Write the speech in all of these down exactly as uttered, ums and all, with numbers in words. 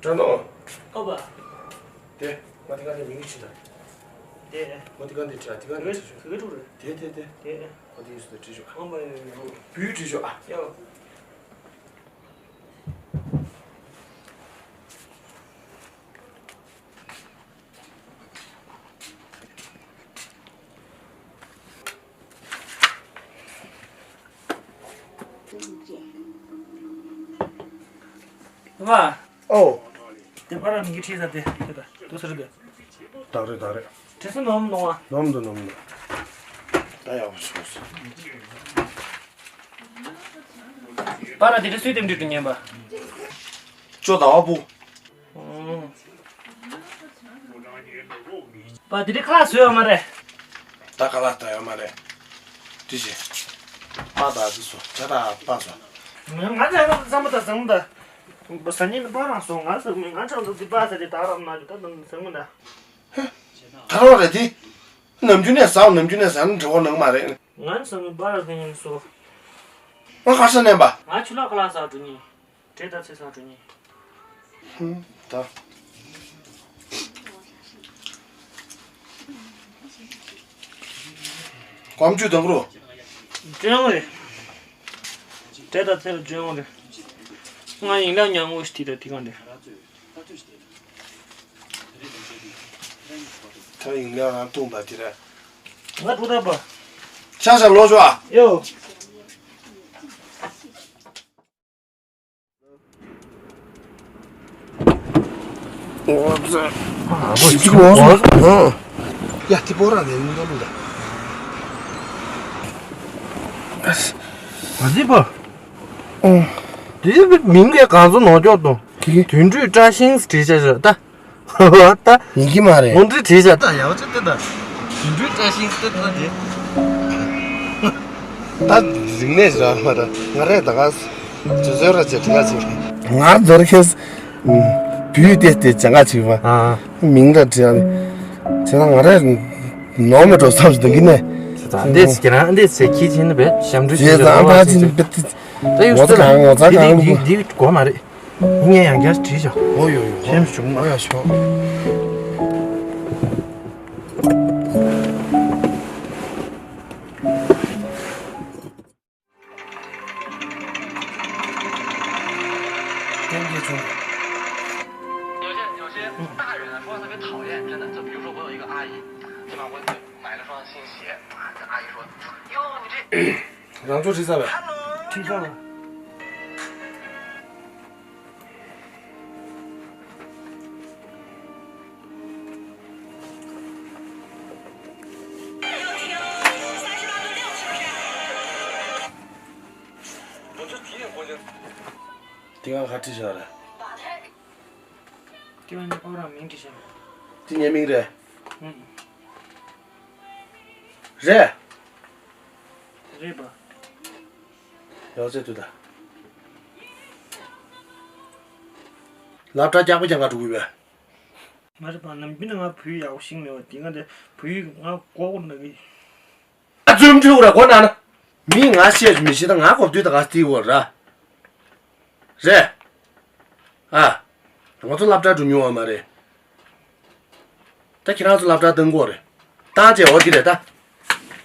ད་ནོ། ཨོ་པ། དེ། ང་དེ་ག་ནས་མིང་ཅི་ད། དེ། ང་དེ་ག་ནས་བྲིས་ཨ་དེ་ག་ནས་བྲིས་ཤོག་དེ་ག་ཀྲུག་རེད། དེ་དེ་དེ། དེ། ང་དེ་ཡིན་སུ་ད་བྲིས་ཤོག་ཨོ་པ་ཡོ་ཡོ། བུའི་བྲིས་ཤོག་ཨ། ཡོ། ཨ་མ། ཨོ། དེ་ཕ་ར་མིག་གི་ཁྲིད་ས་དེ་དེ་ད་དུ་སར་དེ། ད་རེད་ད་རེད། དྲི་སུ་ནོམ་ནོ་ཨ། ནོམ་འདུག་ནོམ་འདུག་ད་ཡག་པོ་བྱུང་སོང་། ཕ་ར་དེ་དྲི་སུའི་དེམ་དྲི་དྲི་ཉན་པ། ཅོ་ད་བ་བུ། པ་དེ་རིང་ཁ་ལག་བཟོས་ཡོད་མ་རེད། ད་ཁ་ལག་ད་ཡོད་མ་རེད། དེ་བཞིན། པ་དང་དེ་སོ་ཇ་དང་པ་སོ། ང་ཚོ་ཡང་བསམ་པ་དང་བཟང་མོ་དང་། བཟང་ཉིན་པ་རང་སོང་ང་ཟེར་མི་ང་ཚོ་ཚོ་དེ་པ་ཟེར་དེ་ད་རང་ན་རྒྱུ་ད་དང་བཟང་མོ་ད། ད་རང་རེད་དེ། ནམ་རྒྱུན་ནས་བཟང་ནམ་རྒྱུན་ནས་བཟང་འབྲེལ་བ་ནང་མ་རེད། ང་ཚོ་ཚང་མ་པ་ར་དེ་ཉིན་སོ། ང་ཁ་ཤ་ནས་པ། ང་ཆུ་ལག་ཁ་ལག་ཟ་འགྲོ་ཉིན། བྲེ་ད་ཚེ་ས་འགྲོ་ཉིན། ཧུམ། ད། ཀོམ་ཆུ་དང་རོ། ཅོན་རེད། བྲེ་ད་ཚེ་ལ་ཅོན་རེད། ང་ཡིན་ལ་ཉང་ངོ་ཞིག་དེ་ད་དེ་གང་རེད། ད་ཡིན་ལ་རང་ཐུང་ད་དེ་རེད། ང་ཐུག་ད་པ། ཤ་ཤ་ལོ་ཤོ་ཨ། ཡོ། ཨོ་ཙི། ཨ་བོ་ཞིག་ཅིག་ལོ་ཤོ་ཨ། ཡ་དེ་པོ་ར་ནས་མི་འདུག་མི་འདུག་ཨ་ཙི་པ། ཨོ། དེ་མིང་གི་གང་ཚོ་ནོར་ཀྱོག་དང་། དེ་གི་དུད་འགྲོའི་བཀྲ་ཤིས་བྲིས་བྱ་བྱ་ད། ད། ཡིན་གྱི་མ་རེད། ངོ་འདྲི་བྲིས་བྱ་ད། ཡག་ཅིག་ལྟོས་ད། དུད་འགྲོའི་བཀྲ་ཤིས་ལྟོས་ད་དེ། ད་རིག་གནས་བཟོ་མ་ར་ང་རས་ད་ག་ཟོ་ཟོ་ར་ཅེ་དྲི་ག་ཅིག་ང་ཟོར་ཁེས། བུས་བལྟས་ཏེ་ཅང་ག་ཅིག་བ། ཨ། མིང་ད་བྲིས་ཨ། བྱས་ན་ང་རས་ནོར་མེད་འགྲོ་བསམ་ཞིག་འདུག་གི་ནས། འདི་ཁྱེད་རང་འདི་ཚེ་ཁྱི་ཆེན་པས་ཞབས་འདྲུ་བྱེད་ཀྱི་རེད་བ། ད་ཡོད་ངོ་ཚ་གང་ངོ་ཚ་གང་འདི་འདི་འདི་དགོས་མ་རེད། ངས་ཡང་བསྐྱར་བྲིས་ཤོག་ཨོ་ཡོ་ཡོ། སེམས་བྱུང་མ། ཨོ་ཡ་ཤོག་ལྟན་རྒྱས་བྱུང་།有些有些大人啊，说话特别讨厌，真的。就比如说，我有一个阿姨，起码我买了双新鞋，啊，这阿姨说：“哟，你这 རང་ཚོ་ཁྲིད་ས་བས། ཁྲིད་ས་བས། དེ་ག་ག་ཁྲིད་ཤག་རེད། དེ་ག་ནི་ཨོ་རང་མིང་བྲིས་ཤག་དེ་ངའི་མིང་རེད། ཨང་། རེད། རེད་པ། ཡག་ཚད་དུ་ད། སློབ་གྲྭ་རྒྱག་པ་རྒྱག་ག་འགྲོ་དགོས་པས། མ་རེད་པ། ནམ་རྒྱུན་ནས་ང་བོད་ཡག་པོ་ཤེས་མེད་པ་དེ་ག་དེ་བོད་ཡིག་ང་མགོ་སྐོར་ན་གི། ཨ་ཙུམ་ཁྲུ་ར་གོ་ན་ན། མི་ང་བཤད་མི་ཤེས་ད་ང་གོ་བསྡུས་ད་ག་སྟེ་བོར་ར། རེད། ཨ། ང་ཚོ་སློབ་གྲྭ་འགྲོ་མྱོང་བ་མ་རེད། ད་ཁྱེད་རང་ཚོ་སློབ་གྲྭ་བཏང་གོ་རེད། བཏང་བྱས་འོ་དེ་རེད་ད།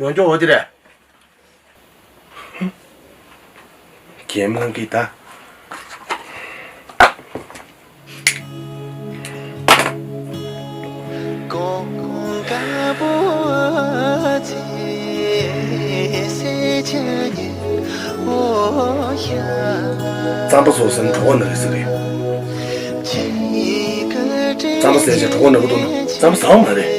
ཡོང་ཀྱོག་འོ་དེ་རེད། གད་མོ་གི་ད། རྩམ་པ་བཟོ་ཟེར་ན་གྲོད་ཁོག་ན་གི་ཟེར་རེད། རྩམ་པ་ཟས་བྱས་གྲོད་ཁོག་ན་གི་འདུག་ན་རྩམ་པ་ཟ་བ་མ་རེད།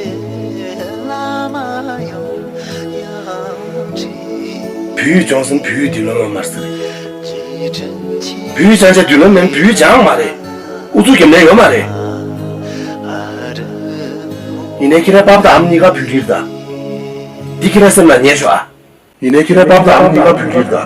བོད་ཡིག་སྦྱོང་ཟེར་ན་བོད་ཡིག་འདི་ལོ་མ་མར་ཟེར་རེད། བོད་ཡིག་སྦྱང་བྱས་འདི་ལོ་མིན་བོད་ཡིག་སྦྱང་མ་རེད། ཨུ་ཚུགས་རྒྱབ་ལེན་ཡོད་མ་རེད། ཡིན་ནའི་ཁྱེད་རའི་པཱ་ཕ་དང་ཨ་མ་གཉིས་ཀ་བོད་རིགས་རེད་ད། འདི་ཁྱེད་རའི་སེམས་ལ་ངེས་ཤོག་ཨ། ཡིན་ནའི་ཁྱེད་རའི་པཱ་ཕ་དང་ཨ་མ་གཉིས་ཀ་བོད་རིགས་རེད་ད།